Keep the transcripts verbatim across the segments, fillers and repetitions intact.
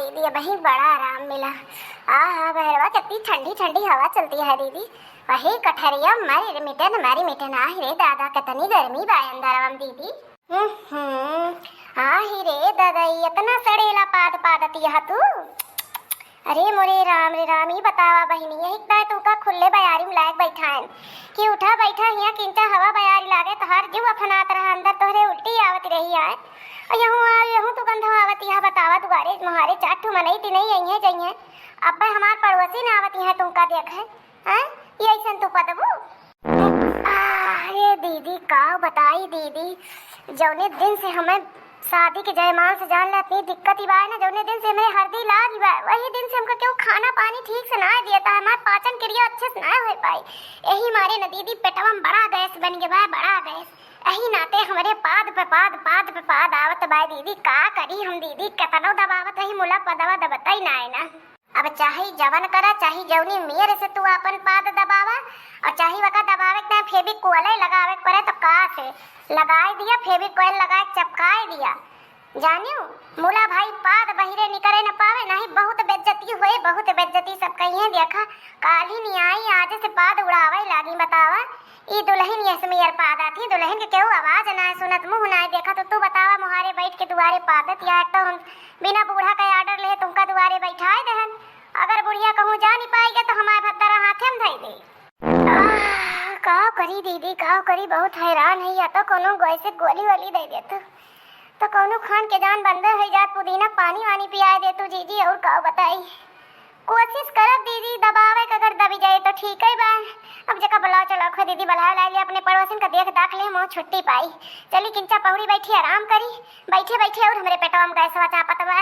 दीदी, अबहीं बड़ा आराम मिला। आहा, बहरवा कितनी ठंडी ठंडी हवा चलती है दीदी। वही कठरिया मरी मिटे न, मरी मिटे ना। आहि रे दादा, कितनी गर्मी बा अंदरवा में दीदी। हम्म, आहि रे दादा, ई इतना सड़ेला पाद पादत यह तू। अरे मोरे राम रे राम, ई बतावा बहिनी, यही दाय तुमका खुले बयारी में लायक बैठाएन कि उठा बैठा हियाँ किंचा हवा बयारी लागे, तोहार जीव अफनात रहा, अंदर तोहरे उल्टी आवत रही आए। और यहूँ आ, यहूँ तू गंधवा आवत, यह बतावा दुआरे मोहारे चार ठो मनई तिनई अइहें जइहें। अब्बे हमार पड़ोसी ना आवत, यह तुमका देखे। हैं? ये ऐसन तू पदबू? अरे दीदी, का बताई दीदी, जौने दिन से हमें शादी के जयमाल से जान ले इतनी दिक्कत ही बा ना, जौने दिन से हमें हरदी लाग ही बा, वही दिन से हमका केहू खाना पानी ठीक से ना दिया था, हमार पाचन क्रिया अच्छे से ना हो पाई। यही मारे न दीदी, पेटवा में बड़ा गैस बन गया बा, बड़ा गैस। यही नाते हमरे पाद पे पाद, पाद पे पाद आवत बा दीदी, का करी हम दीदी, केतनो दबावत रही मुला पदवा दबतई ना है ना। अब चाहे जवन करा, चाहे जौनी मेर से तू आपन पाद दबावा, और चाहे वका दबावे के ना फेविकोल लगावे के पड़े तो का से लगाए दिया, फेविकोल लगाए के चपकाए दिया। जानियो मुला भाई, पाद बहिरे निकरे न पावे, नहीं बहुत बेज्जती होए, बहुत बेज्जती। सब कहिए देखा, काल्हि नहीं आई, आज से पाद उड़ावे लागी। बतावा, ई दुलहिन यस मेर पादा थी, दुलहिन के केहू आवाज ना सुनत, मुँह ना देखत, तो तू बतावा, मोहारे बैठ के दुआरे पादत, या एक तो हम बिना बूढ़ा का आर्डर ले तुमका दुआरे बैठाए देहन। अगर बुढ़िया कहूँ जा नहीं पाएगा तो हमारे भद्दरा हाथे में धई दे। आह, का करी दीदी, का करी, बहुत हैरान है। या तो कोनो गैस से गोली वोली दे देतू, तो कोनो खान के जान बंदे हो जात, पुदीना पानी वानी पियाए देतू जीजी, और का बताई। कोशिश करब दीदी दबावे के, अगर दबी जाए तो ठीक है बा। अब जेका बुलाओ चलो खो दीदी, बुलाओ लाई ले अपने पड़ोसिन का, देख दाख ले, मुँह छुट्टी पाई। चली किंचा पहुड़ी बैठी आराम करी, बैठे बैठे और हमरे पेटवा में गैसवा चापत बा।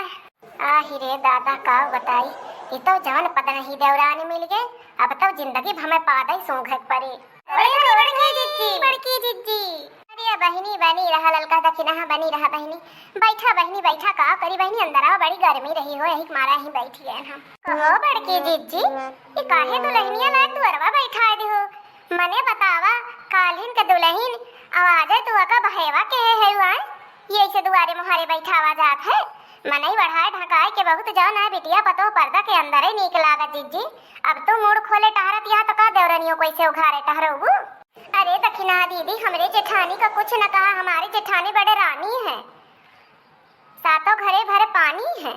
आहि रे दादा, का बताई, ई तो जान पद नहीं देवरानी मिल गए, अब तो जिंदगी भर में पादई सूंघे के पड़ी। अरे बड़की जिज्जी, बड़की जिज्जी। अरे बहिनी बनी रहा, ललका दखिनहा बनी रहा बहिनी। बैठा बहिनी बैठा, का करी बहिनी, अंदरवा बड़ी गर्मी रही हो, यही के मारा ही बैठ गए हम। कहो बड़की जिज्जी, ई काहे दुलहिनिया लायक दुअरवा बैठाए दे हो? मने बतावा, काल्हिन के दुलहिन, आवाजे तू अका बहेवा के है हुआ? ये ऐसे दुआरे मुहारे बैठावा जात है? मनई बढ़ाए ढकाए के बहुत जाओ ना, बिटिया पतोह पर्दा के अंदरे नीक लागत जिज्जी। अब तू मुड़ खोले टहरत यहाँ तो का देवरनियों को ऐसे उघारे टहरउबू? अरे दखिनहा दीदी, हमरे जेठानी का कुछ न कहा, हमारी जेठानी बड़े रानी है, सातों घरे भरे पानी है।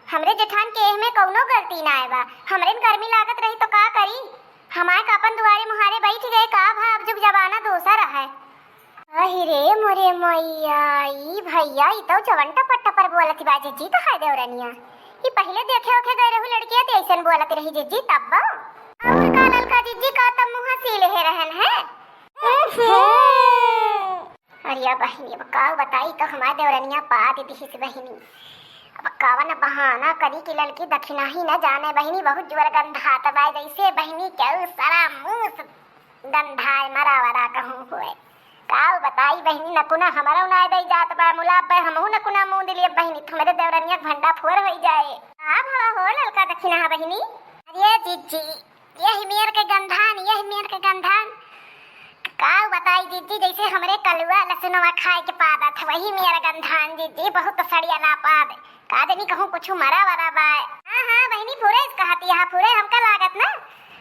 हमरे जेठान के एह में कौनो गलती ना आए बा। हमरे न गर्मी लागत रही तो का करी? हमारे का अपन दुआरे मुहारे बैठ गए का भा, अब जुग जमाना दोसर है। अहि रे मोरे मैया, ई भैया, ई तो जवन टपर टपर बोलत बा जिज्जी, तो है देवरनिया। ई पहिले देखे ओखे गए रहू लड़किया, तो ऐसन बोलत रही जिज्जी, तब बा। और का ललका जिज्जी, का तब मुँह सीले है रहन है? अरे बहिनी, अब का बताई, तो हमार देवरनिया पाद दिहिस बहिनी। अब कवन बहाना करी कि ललकी दखिनही न जाने बहिनी, बहुत जोर गंधात बा, जैसे बहिनी के सरा मुँह गंधाए मरा वरा कहूँ हुए। का बताई बहिनी, नकुना हमरो ना दे जात बा, मुला पे हमहू नकुना मुँह दिलिए बहिनी, तुम्हरे देवरनिया के भंडा फोर होई जाए। का भवा हो ललका दखिनहा बहिनी? अरे जिज्जी, यही मेर के गंधान, यही मेर के गंधान। का बताई जिज्जी, जैसे हमरे कलुआ लसुनवा खाए के पादत है, वही मेर गंधान जिज्जी, बहुत सड़िया ना पाद। का जनी कहूँ कुछ मरा वरा बाय। हाँ, हाँ, बहिनी, फुरे इस कहत यहाँ, फुरे हमका लागत ना।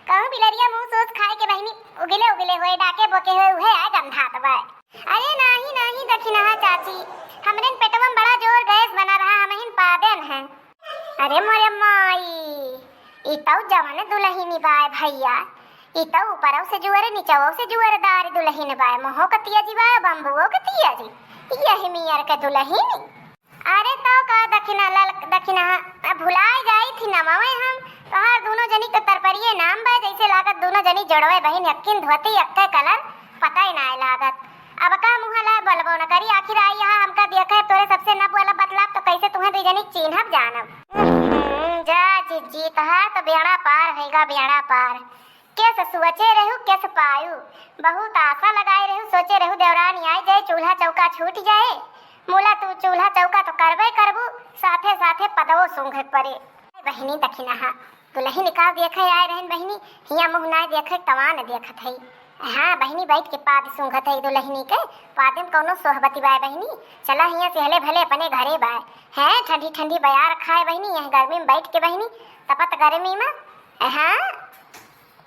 कहूँ बिलरिया मुँह सोस खाए के बहिनी, उगिले उगिले होए, डाके बोके होए, उहे आए गंधात बाय। अरे नाही, नाही, दखिनहा चाची, हमरे पेटवा में बड़ा जोर गैस बना रहा, हमहिन पादेन हैं। अरे मोरे माई, ई तौ जवन दुलहिनी बाय भैया, ई तौ ऊपरौ से जुअर, निचवौ से जुअरदार दुलहिन बाय, मोहो कतिया जी बाय, बम्बुओ कतिया जी, यही मियर के दुलहिनी। अरे तौ का दखिना लल-, दखिना, अब भुलाए जाई थी नमवे हम, तोहार दुनो जनी के तरपरिये नाम बा, जैसे लागत दुनो जनी जोड़वे बहिन, अक्किन धोती, अक्के कलर, पता ही नाय लागत। अब का मुँह ला बोलबो न करी, आखिर आई यहाँ हमका देखे, तोरे सबसे न बोलब बतलाब तो कैसे तुम्हें दुई जनी चीन्हब जानब? हम्म, जा जिज्जी, तोहार तो बेड़ा पार होइगा, बेड़ा पार। केस सोचे रहू, केस पायू, बहुत आशा लगाए रहू, सोचे रहू देवरानी आई जाए, चूल्हा चौका छूट जाए। मुला तू चूल्हा चौका तो करबे करबू, साथे साथे पदवो सूंघे पड़े। बहिनी दखिनहा, दुलहिन का देखे आए रहन बहिनी, हिया मुँह नाय देखे, तवान देखत है। हाँ बहिनी, बैठ के पाद सूंघत है दुलहिनी के, पादे में कौनो सोहबती बाय बहिनी। चला हियाँ से हले भले अपने घरे बाय। हैं, ठंडी ठंडी बयार खाए बहिनी, यह गर्मी में बैठ के बहिनी, तपत गर्मी में। हाँ,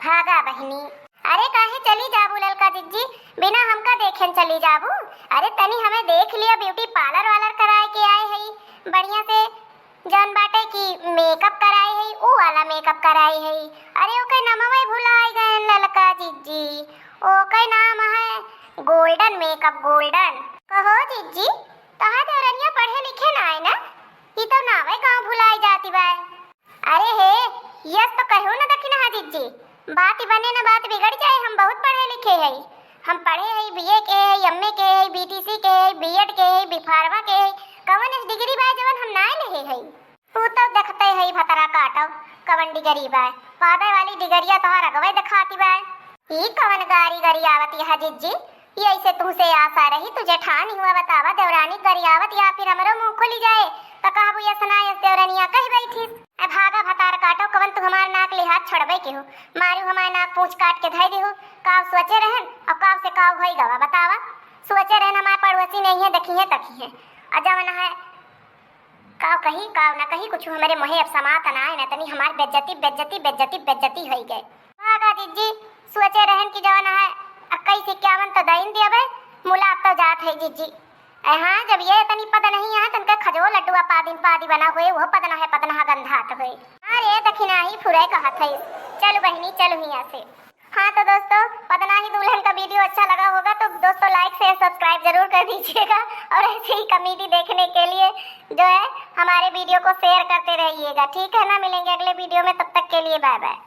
भागा बहिनी। अरे काहे चली जाबू ललका जिज्जी, बिना हमका देखेन चली जाबू? अरे तनी हमें देख लिया, ब्यूटी पार्लर वालर कराए के आए हई बढ़िया से, जौन बाटे कि मेकअप कराए हई, ऊ वाला मेकअप कराए हई। अरे ओके नमवे भुलाए गए ललका जिज्जी, ओके नाम है गोल्डन मेकअप, गोल्डन। कहो जिज्जी, तोहार देवरनिया पढ़े लिखे ना है ना, ई तो नावे गाँव भुलाए जाती बाय। अरे हे, यस तो कहू न दखिनहा जिज्जी, बात ही बने न बात बिगड़ जाए, हम बहुत पढ़े लिखे हई, हम पढ़े हई, बीए के हई, एमए के हई, बीटीसी के हई, बीएड के हई, बीफार्मा के हई, कवन ऐस डिग्री बाय जवन हम नाय लेहे हई? तू तो देखते हई भतरा काटो, कवन डिग्री बाय, पादे वाली डिग्रिया तोहार अगवे देखाती बाय। ई कवन गारी गरियावत यह जिज्जी? ई ऐसे तुहसे आशा रही, तू जेठानी हुआ बतावा, देवरानी गरियावत या फिर हमरो मुँह खुली जाए, तो कहबू यस ना यस देवरनिया कह बैठिस। ए भागा भतार काटो, कवन तू हमार नाक लिहाज छोड़बे के हो, मारू हमार नाक पूछ काट के धई दिहु, काव सोचे रहन और काव से काव होई गवा बतावा। सोचे रहन हमार पड़ोसी नहीं है, देखी है तकी है, और जवन है काव कही काव ना कही, कुछ हमरे मुँहे अब समात ना है, ना तनी हमार बेज्जती बेज्जती बेज्जती बेज्जती होई गए। भागा जिज्जी, सोचे रहन कि जवन है इक्कीस इक्यावन तो दइन दियबे, मुला अब तो जात है जिज्जी। ए हाँ, जब ये तनी पद नहीं है, तनके खजो लड्डुआ पादिन पादी बना हुए, वो पद ना है, पद ना गंधात हुए। अरे दखिना ही फुरे कहत है। चलो बहिनी, चलो हियाँ से। हाँ तो दोस्तों, पदनाही दुल्हन का वीडियो अच्छा लगा होगा तो दोस्तों like, share, subscribe जरूर कर दीजिएगा और ऐसे ही कॉमेडी देखने के लिए जो है हमारे वीडियो को share करते रहिएगा, ठीक है ना? मिलेंगे अगले वीडियो में, तब तक के लिए bye bye।